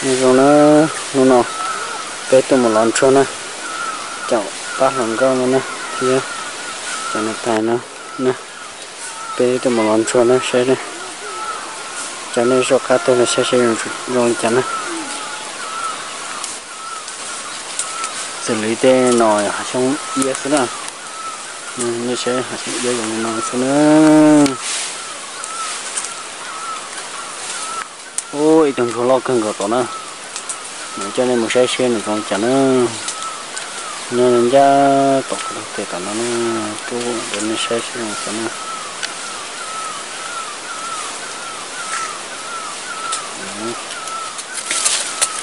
Nyob zoo na, hnub no peb tuaj mus lov ntsuag na, caum pab hluas nkauj no na, thiab cov niam tais no na, peb tuaj mus lov ntsuag na, saib cov nej zaum qab tuaj los saib seb zoo li cas na. Xws li tej no hav xyoob iab xwb na, nej saib hav xyoob iab zoo li no xwb na. Ub, ib tug ntsuag loj kawg nkaus tom na, nws coj nej mus saib seb nws zoo li cas na. Nyob ncaj tom qab tes tom no na, tub, nej saib seb zoo li cas na.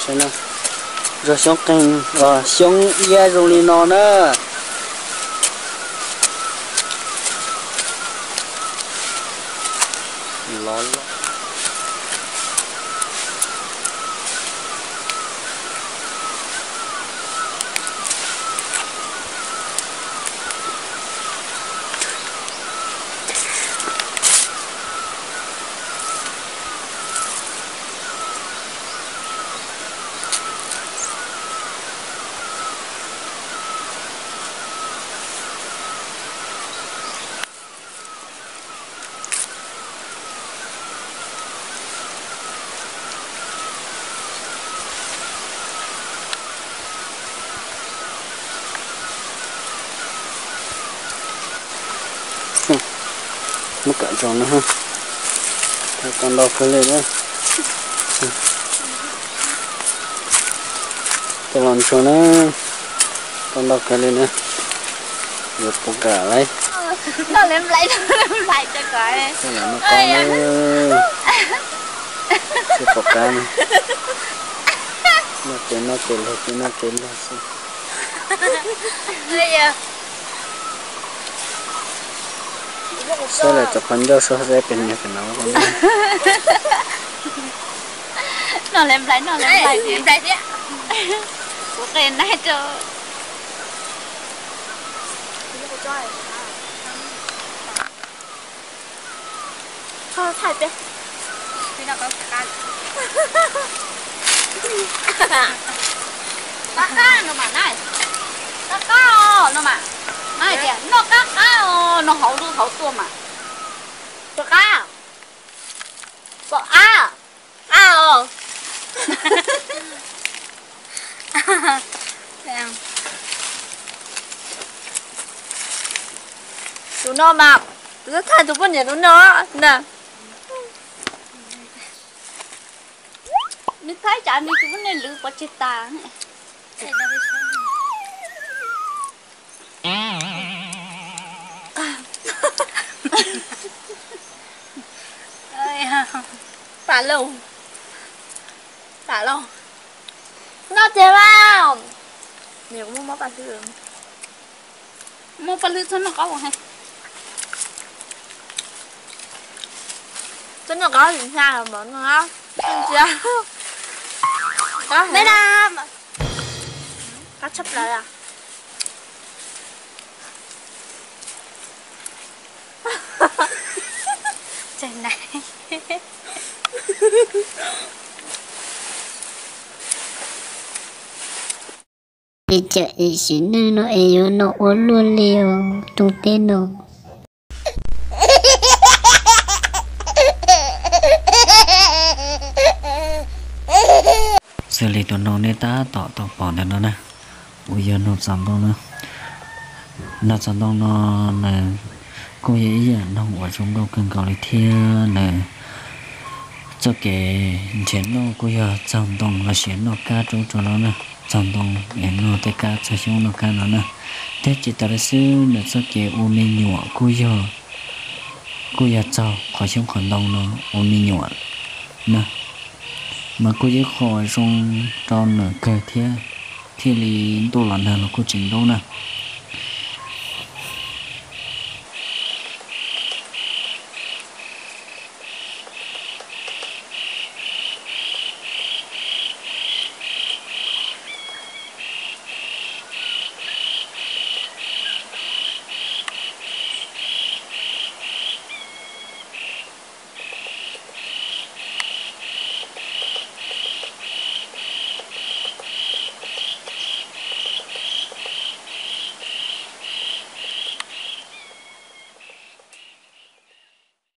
Ntsuag xyoob qeeg, xyoob iab zoo li no na. Muab kam zoo na, tau ntau kawg li na. Tuaj lov ntsuag na, tau ntau kawg li na, yuav puas kam lauj. Noj li nplai, noj li nplai, noj qab, tsis pom qab na. Noj ces noj ces luag ces noj ces luag xwb. Saib lawv cov qhov ncauj sab saib pem niag pem no. Noj li nplai, noj li nplai, nplai thiab. Kuv qe naib rau. Thaij peb. Qab qab no mas na. Qab qab os no mas. Mas hais tias noj qab qab os, noj hauv lub hauv tuaj mas. Rov qab. Pom qab. Qab os. Tus no mas, kuv twb thaij tus poj niam tus no na. Nws thaib tsam nws tus poj niam lwv pov tseg tas. Pam lauj, pam lauj, noj ces mas. Nws kuv muab mob paj hlwb. Muab paj hlwb txhob noj qaub hais. Txhob noj qaub, ntshai mov no. Qab tshaj plaws. Ces cawm es sim neej no es yuav noj ua luaj li os, rooj teb no. Xws li tus noog nej tab tom tau pom ntawm no na, uas yog noog txaus ntoo na. Noog txaus ntoo no nws kuj yog ib yam noog uas zoo nkauj kawg nkaus li thiab nws txoj kev nrhiav noj kuj yog txaug ntoo los sis noj kab rau rau no na, txaug ntoo es noj tej kab txaug xyoob noj kab no na. Thiab tsis tas li xwb nws txoj kev ua me nyuam kuj yog, kuj yog txaug qhov xyoob qhov ntoo no ua me nyuam na. Mas kuj yog ib qho zoo rau nws kawg thiab, thiaj li ntuj los nag los kuj tsis ntub na.